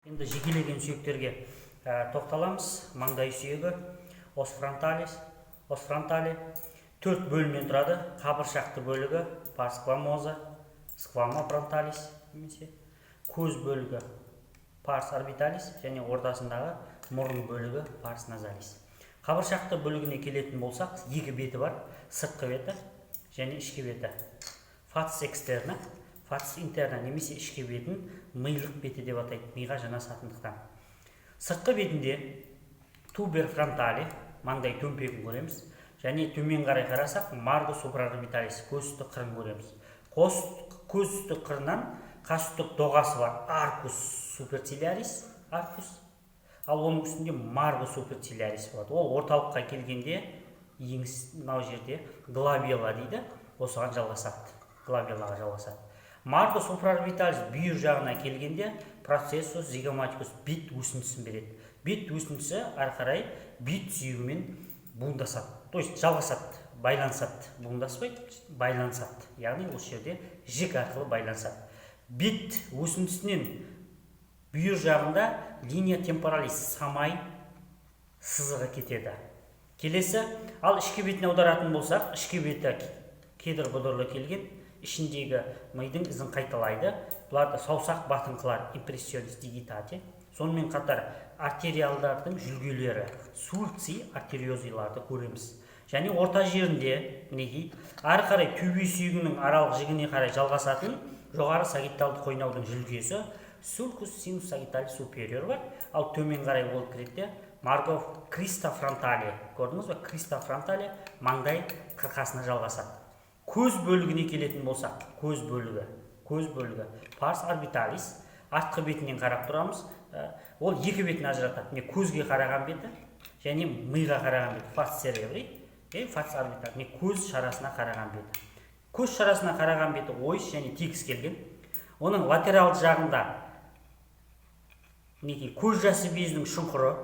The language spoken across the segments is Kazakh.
Енді жекелеген сүйектерге тоқталамыз. Маңдай сүйегі, os frontalis, os frontale төрт бөлімнен тұрады. Қабыршақты бөлігі pars squamosa, squama frontalis немесе көз бөлігі pars orbitalis және ортасындағы мұрын бөлігі pars nasalis. Қабыршақты бөлігіне келетін болсақ, екі беті бар: сыртқы беті және ішкі беті. Facies externa, facies interna немесе ішкі бетін милық беті деп атайды, миға жанасатындықтан. Сыртқы бетінде tuber frontale, маңдай төмпегін көреміз және төмен қарай қарасақ, margo supraorbitalis, көз үсті қырын көреміз. Қос көз үсті қырынан қас үсті доғасы бар, arcus superciliaris, arcus, ал оның үстінде margo superciliaris болады. Ол орталыққа келгенде еңіс мынау жерде glabella дейді, осыған жалғасады, glabella ға жалғасады. Margo supraorbitalis бүйір жағына келгенде processus zygomaticus, бет өсіндісін береді. Бет өсіндісі ары қарай бет сүйегімен буындасады, то есть жалғасады, байланысады, буындаспайды, байланысады, яғни осы жерде жік арқылы байланысады. Бет өсіндісінен бүйір жағында linea temporalis, самай сызығы кетеді. Келесі, ал ішкі бетіне аударатын болсақ, ішкі беті кедір бұдырлы келген, ішіндегі мидың ізін қайталайды. Бұларды саусақ батыңқылар, impressiones digitatae, сонымен қатар артериалдардың жүлгелері, sulci arteriosi ларды көреміз. Және орта жерінде, мінекей, ары қарай төбе сүйегінің аралық жігіне қарай жалғасатын жоғары сагитталды қойнаудың жүлгесі, sulcus sinus sagittalis superior бар. Ал төмен қарай ол кіреді де, margo crista frontale, көрдіңіз ба, crista frontale маңдай қырқасына жалғасады. Көз бөлігіне келетін болсақ, көз бөлігі pars orbitalis, артқы бетінен қарап тұрамыз. Ол екі бетін ажыратады, міне, көзге қараған беті және миға қараған беті, facies cerebri и facies orbitalis. Міне, көз шарасына қараған беті. Көз шарасына қараған беті ойыс және тегіс келген. Оның латералды жағында, мінекей, көз жасы безінің шұңқыры,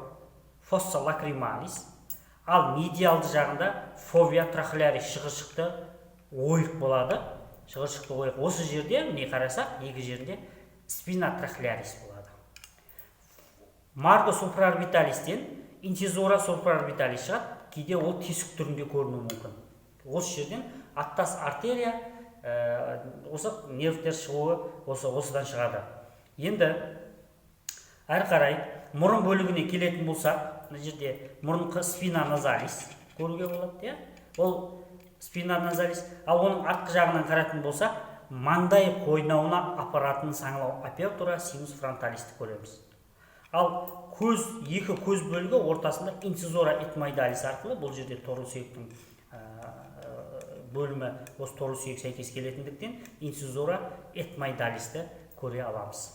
fossa lacrimalis, ал медиалды жағында fovea trochlearis, шығыршықты ойық болады. Шығыршықты ойық осы жерде, міне, қарасақ, екі жерінде spina trochlearis болады. Margo supraorbitalis тен incisura supraorbitalis шығады, кейде ол тесік түрінде көрінуі мүмкін. Осы жерден аттас артерия, осы нервтер шығуы осыдан шығады. Енді әрі қарай мұрын бөлігіне келетін болсақ, мына жерде мұрын, spina nasalis көруге болады, иә, ол spina nasalis. Ал оның артқы жағынан қарайтын болсақ, маңдай қойнауына апаратын саңылау, apertura sinus frontalis ті көреміз. Ал көз, екі көз бөлігі ортасында incisura ethmoidalis арқылы, бұл жерде торлы сүйектің бөлімі, осы торлы сүйек сәйкес келетіндіктен, incisura ethmoidalis ті көре аламыз.